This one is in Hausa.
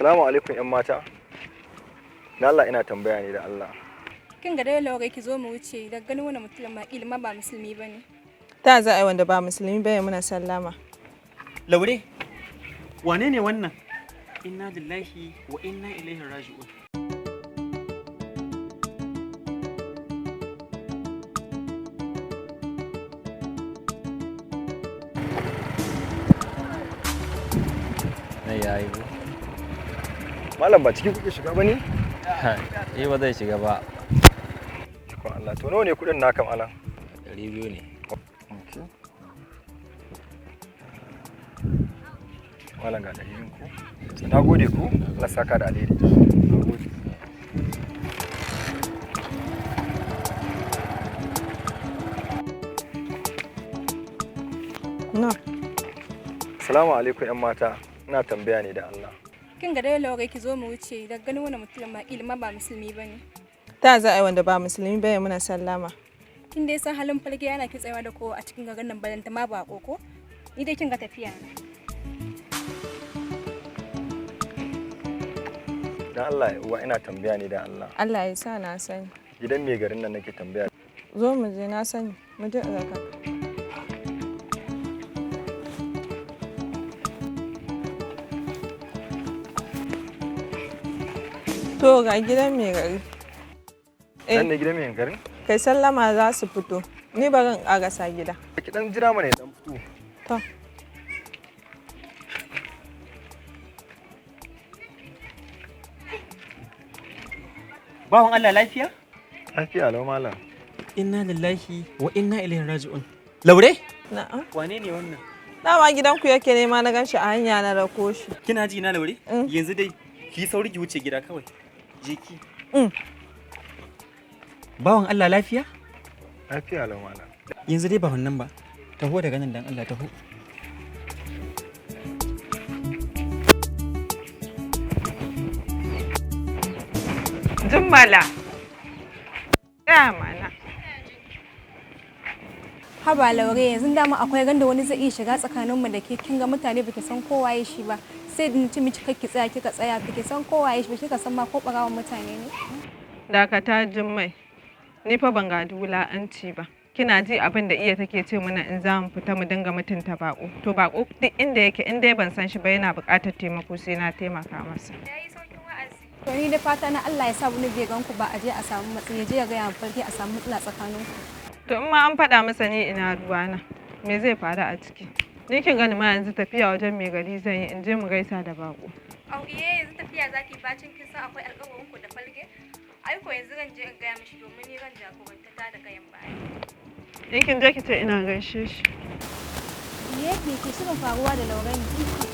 Salamu alaikum 'yan mata. Na Allah, ina tambaya ne da Allah. Kin ga dai Laure, ki zo mu wuce. Daga ganin wani mutum ma kila ma ba musulmi bane. Ta za a yi wanda ba musulmi ba ya muna sallama? Laure, wane ne wannan? Inna lillahi wa inna ilaihi raji'un. Na yayi. Malam, ba ciki kuke shiga bane? Eh, ba zai shiga ba. Ikon Allah, to nawa ne kuɗin naka, malam? 200 ne. Okay. Malam, ga 200 ku. Na gode ku, Allah saka da alheri. Na gode. No. Salamu alaikum 'yan mata. Ina tambaya ne da Allah. Kin ga dai Laure, ki zo mu wuce. Daga ganin wani mutum ma kila ma ba musulmi bane. Ta za a yi wanda ba musulmi ba ya muna sallama? Kin dai san halin falke, yana kitsewa da kowa a cikin garin nan, balanta ma ba koko. Ni dai kin ga tafiya na. Dan Allah uwa, ina tambaya ne da Allah. Allah ya sa na sani. Gidan mai garin nan nake tambaya. Zo mu je, na sani. Mu je a zaka. To, ga gidan mai gari. Eh. Nan ne gidan mai garin? Kai sallama za su fito. Ni bari in ƙarasa gida. Ki dan jira mana ya dan fito. To. Bawan Allah, lafiya? Lafiya lau, malam. Inna lillahi wa inna ilaihi raji'un. Laure? Na'am. Wane ne wannan? Dama gidanku yake nema, na ganshi a hanya na rako shi. Kina ji na, Laure? Mm. Yanzu dai ki sauri ki wuce gida kawai. Je ki. Bawan Allah, lafiya? Lafiya lau, malam. Yanzu dai ba wannan ba. Taho daga nan, dan Allah, taho. Jummala. Ya mana. Haba Laure, yanzu dama akwai ganda wani zai iya shiga tsakaninmu da ke. Kin ga mutane, baki san kowa ya shi ba. Sai in ci miki kake tsaya, kika tsaya, baki san kowa ya shi ba, kika san ma ko barawon mutane ne. Dakata, Jummai. Ni fa ban gadi wula'anci ba. Kina ji abin da iya take ce mana, in za mu fita mu dinga mutunta bako. To, bako duk inda yake, in dai ban san shi ba yana buƙatar taimako, sai na taimaka masa. To, ni da fata na Allah ya sa wani bai gan ku ba, a je a samu matsayi, ya je ya ga ya farki, a samu matsala tsakaninku. To, in ma an faɗa masa, ni ina ruwana. Me zai faru a ciki? Ni kin gani ma yanzu tafiya wajen mai gari zan yi, in je mu gaisa da bako. Au iye, yanzu tafiya zaki bacin kin san akwai alƙawarin ku da falge? Ai ko yanzu zan je in gaya mishi, domin ni zan jagoranta ta da kayan baya. In kin je ki ce ina gaishe shi. Iye, me ke shirin faruwa da Laure ne? Ikon